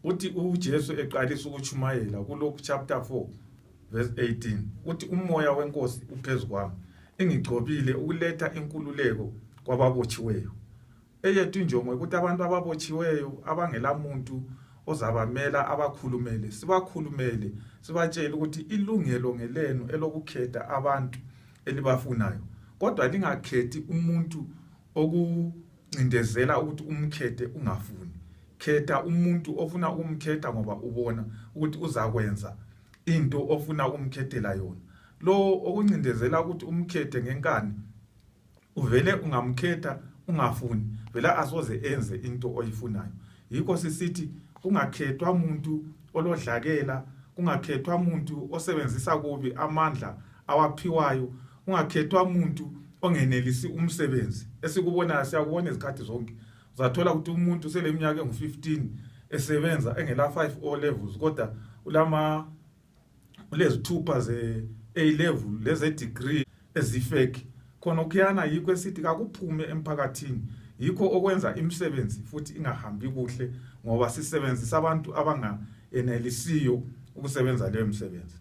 uthi uJesu eqalisa ukuchumayela kulokhu chapter 4 verse 18 uthi umoya wenkosi uphezulu kwami engigcobile ukuletha inkululeko kwababotshiweyo. Eyethu injongo ukuthi abantu ababotshiweyo abangela muntu ozabamela abakhulumele, sibakhulumele, sibatshele ukuthi ilungelo ngelenu elokukhetha abantu elibafunayo, kodwa lingakhethi umuntu okuncindezela ukuthi umkhethe ungafuni. Khetha umuntu ofuna ukumkhetha ngoba ubona ukuthi uzakwenza into ofuna ukumkhethela yona. Lo okuncindezela ukuthi umkhethe ngenkani uvele ungamkhetha ungafuni, vela asoze enze into oyifunayo. Yikho sisithi kungakhethwa umuntu olodlakela, kungakhethwa umuntu osebenzisa kubi amandla awaphiwayo, kungakhethwa umuntu ongenelisi umsebenzi. Esikubona siyakubona izikhathi zonke, uzathola ukuthi umuntu seleminyaka engu15 esebenza engela 5 O levels kodwa ulezithupha ze A level leze degree ezifake. Khona ukuyana yikho esithi akuphume emphakathini. Yikho okwenza imisebenzi futhi ingahambi kuhle ngoba sisebenzisa abantu abangaenelisiyo ukusebenza leyo misebenzi.